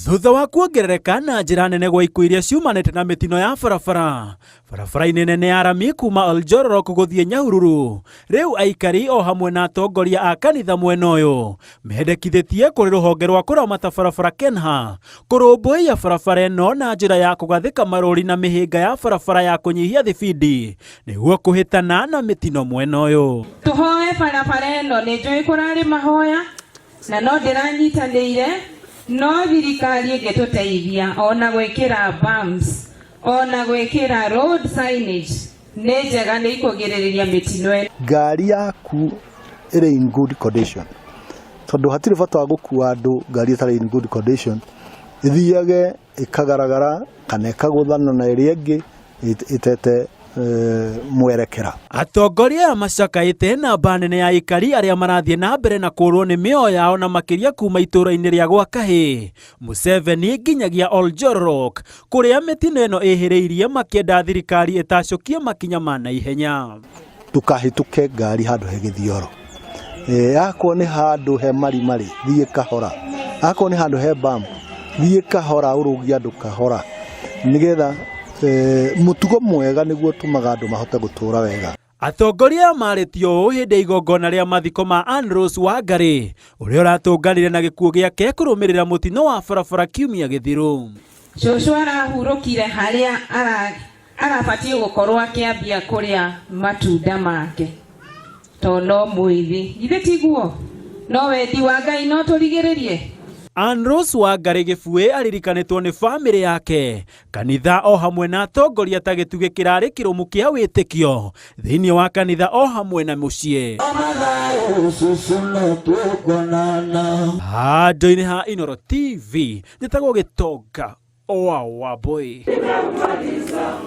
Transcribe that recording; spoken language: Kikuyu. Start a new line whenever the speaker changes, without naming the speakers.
Thutha wa kuongerereka na njĩra nene gwa ikuũ iria ciumanĩte na mĩtino ya barabara barabara-inĩ nene ya rami kuma Oljororok gũthiĩ Nyahururu, rĩu aikari o hamwe na atongoria a kanitha mwena ũyũ mendekithĩtie kũrĩ rũhonge rwa kũramata barabara KENHA kũrũmbũiya barabara ĩno na njĩra ya kũgathĩka marũri na mĩhĩnga ya barabara ya kũnyihia thibindi nĩguo kũhĩtana na mĩtino mwena ũyũ.
Tũhoe barabara ĩno, nĩ njũĩ kũrarĩ mahoya na no ndĩranyitanĩire, no thirikari ĩngĩtũteithia ona gwĩkĩra bumps, ona gwĩkĩra road signage nĩ njega, nĩ ikũgirĩrĩria mĩtino ĩno.
Ngari yaku ĩrĩ in good condition, tondũ hatirĩ bata wa gũkua andũ ngari ĩtarĩ in good condition, ĩthiage ĩkagaragara kana ĩkagũthana na ĩrĩa ĩngĩ ĩtete mwerekera.
Atongoria aya macakaĩte namba nene ya aikari arĩa marathiĩ na mbere na kũrwo nĩ mĩoyo yao na makĩria kuma itũũra-inĩ rĩa gwa Kahĩ, Museveni nginyagia Oljororok kũrĩa mĩtino ĩno ĩhĩrĩirie, makĩenda thirikari ĩtacũkie makinya ma naihenya.
Ndũkahĩtũke ngari handũ he gĩthioro. Akorwo nĩ handũ he marima rĩ, thiĩ kahora. Akorwo nĩ handũ he bump, thiĩ kahora, ũrũgie andũ kahora, nĩgetha mũtugo mwega nĩguo ũtũmaga andũ mahote gũtũra wega.
Atongoria aya marĩtie ũũ hĩndĩ ya igongona rĩa mathiko ma Ann Rose Wangari ũrĩa ũratũnganire na gĩkuũ gĩake kũrũmĩrĩra mũtino wa barabara kiumia gĩthiru.
Cũcũ arahurũkire harĩa arabatiĩ gũkorwo akĩambia kũrĩa matunda make to no mwĩthĩ, githĩ tiguo? No wendi wa Ngai no tũrigĩrĩrie.
Ann Rose Wangari Gĩbuĩ aririkanĩtwo nĩ bamĩrĩ yake, kanitha o hamwe na atongoria ta gĩtugĩ kĩrarĩ kĩrũmu kĩa wĩtĩkio thĩinĩ wa kanitha o hamwe na mũciĩ. Handũ-inĩ ha Inooro TV, njĩtagwo Gĩtonga wa Wambũi.